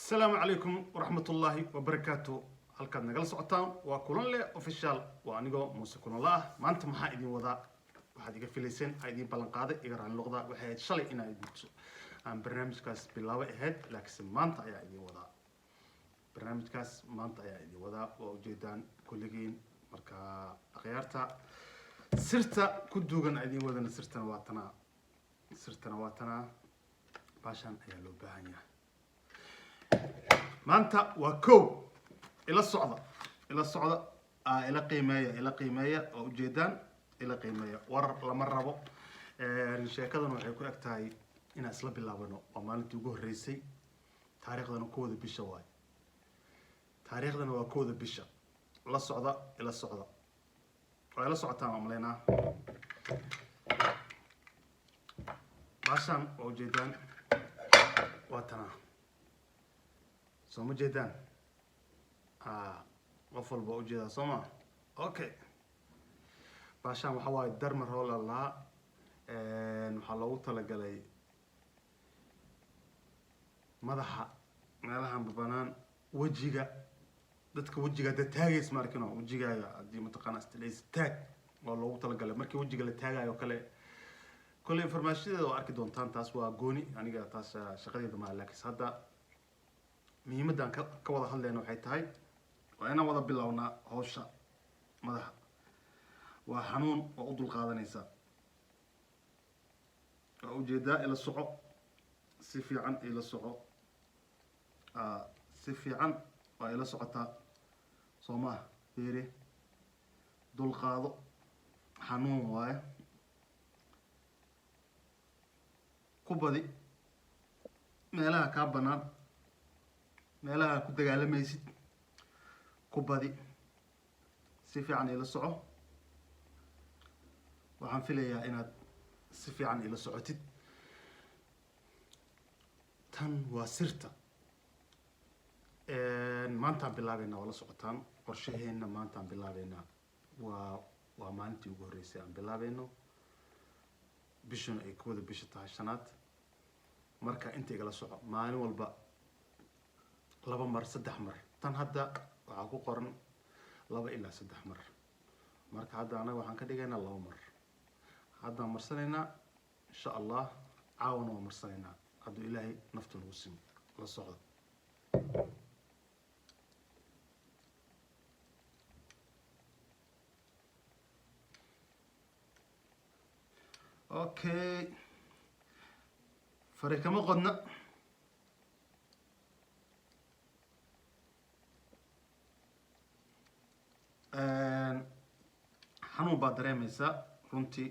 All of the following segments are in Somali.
Asalaamu calaykum waraxmatullaahi wabarakaatu. Halkaad nagala socotaan waa Kulanle Official, waa anigoo Muuse Kulanla ah. Maanta maxaa idin wadaa? Waxaad iga filayseen aa idiin ballan qaaday, iga raali noqdaa. Waxay ahayd shalay inaan idin tuso aan barnaamijkaas bilaabay ahayd, laakiinse maanta ayaa idin wadaa barnaamijkaas, maanta ayaa idin wadaa. Waa ujeedaan kulligiin. Marka akhyaarta, sirta ku duugan aa idin wadana, sirtana waa tanaa, sirtana waa tanaa. Baashan ayaa loo baahan yahay. Maanta waa kow. Ila socda, ila socda, ila qiimeeya, ila qiimeeya. Oo ujeedaan, ila qiimeeya. War lama rabo. Sheekadan waxay ku eg tahay inaan isla bilaabano. Waa maalintii ugu horreysay, taariikhdana 1da bisha waayo, taariikhdana waa 1da bisha. La socda, ila socda, waa ila socotaan waa maleynaa. Baashaan waa ujeedaan, waa tanaa. Soo ma jeedaan? Qof walba waa ujeedaa, soo ma? Okay, baashaan waxa waaye derma roller lahaa. Waxaa loogu talagalay madaxa, meelahan banaan, wejiga. Dadka wejiga hadda taagays ma arkino, wejigaaga haddii mataqaana istilays taag waa loogu talagalay. Markii wejiga la taagayo kale, kolley informationadeeda waa arki doontaan, taas waa gooni, aniga taas shaqadeeda maa. Laakiinse hadda muhiimaddan ka wada hadlayna waxay tahay waa inaan wada bilownaa hawsha. Madaxa waa xanuun, waa u dul qaadanaysaa. Waa ujeedaa, ila soco, si fiican ila soco, si fiican waa ila socotaa, soo maha? Fiiri, dul qaado, xanuun waaye. Ku badi meelaha kaa banaan, meelaha ku dagaalamaysid ku badi. Si fiican ila soco. Waxaan filayaa inaad si fiican ila socotid. Tan waa sirta. Maantaan bilaabeynaa, waa la socotaan qorshaheenna. Maantaan bilaabeynaa, waa maalintii ugu horreysay aan bilaabeyno, bishuna ay 1da bisha tahay shanaad. Marka inta igala soco, maalin walba laba mar, saddex mar. Tan hadda waxaa ku qoran 2 ilaa 3 mar. Marka hadda anaga waxaan ka dhigaynaa 2 mar. Haddaan marsanaynaa, insha Allah caawana waa marsanaynaa, hadduu Ilaahay nafta nagu simo. La socdo. Okay, fari kama qodna. Xanuun baad dareemeysaa, runtii,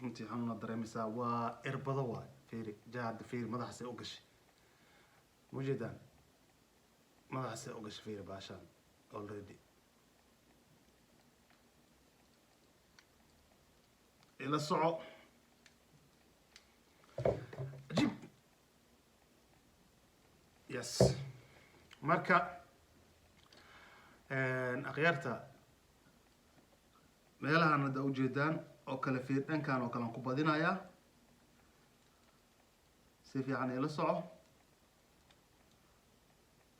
runtii xanuunaad dareemeysaa. Waa irbado waay. Fiiri ja, hadda fiiri madaxasay u gashay. Ma ujeedaan? Madaxasay u gashay. Fiiri baashaan already. Ila soco. Cajiib, yes. Marka akhyaarta, meelahan hadda ujeedaan oo kale, fiir, dhankan oo kale aan ku badinayaa. Si fiican ila soco.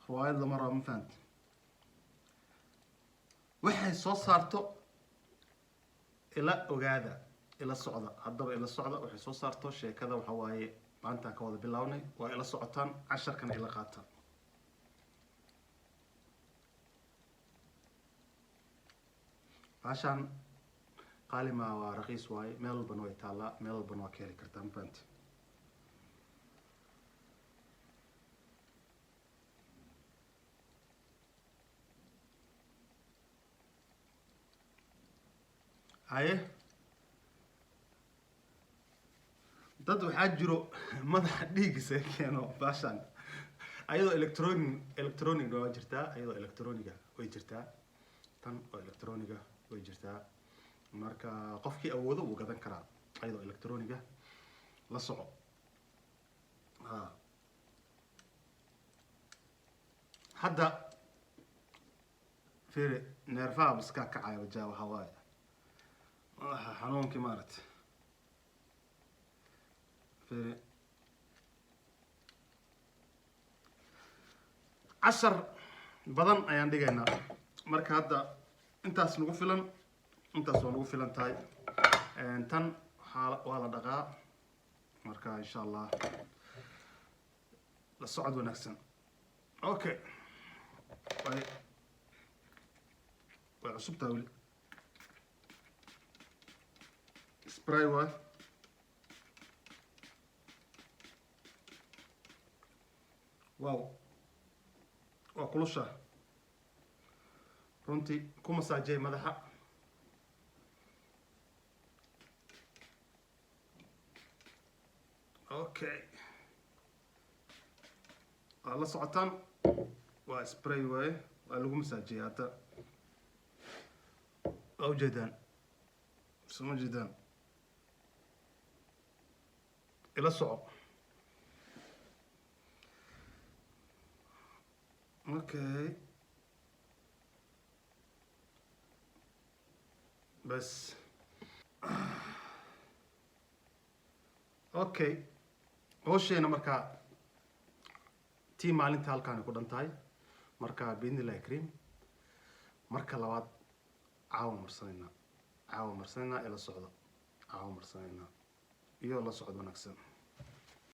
Riwaayad lama rabo, ma fahanta? Waxay soo saarto ila ogaada, ila socda. Haddaba ila socda waxay soo saarto. Sheekada waxa waaye maantaan ka wada bilaabnay. Waa ila socotaan, casharkana ila qaataan. Baashaan qaalima waa raqiis waaye, meel walbana way taallaa, meel walbana waa ka heli kartaa, ma fahanti? Haye, dad waxaa jiro madaxa dhiigisa keeno. Baashaan ayadoo electronic waa jirtaa, ayadoo electroniga way jirtaa, tan oo electroniga way jirtaa. Marka qofkii awoodo wuu gadan karaa ayadoo electroniga. La soco. Ha, hadda fiiri, neerfaha baskaa kacaya wajaa. Waxaa waaye madaxa xanuunkii, maaragtay. Fiiri. Cashar badan ayaan dhigaynaa. Marka hadda intaas nagu filan, intaas waa nagu filan tahay. Tan waxaa waa la dhaqaa. Marka insha Allah la socod wanaagsan. Okay, way cusub tahay weli, spray waay. Wow, waa kulusha runtii. Ku masaajay madaxa. Okay, waa la socotaan, waa spray waaye, waa lagu masaajiyay. Hadda waa ujeedaan, soma jeedaan? Ila soco. Okay, bas. Okay, hawsheena markaa tii maalinta halkaani ku dhan tahay. Marka biidnillahi kariim, marka labaad caawa marsanaynaa, caawa marsanaynaa. Ila socdo, caawa marsanaynaa iyo la socod wanaagsan.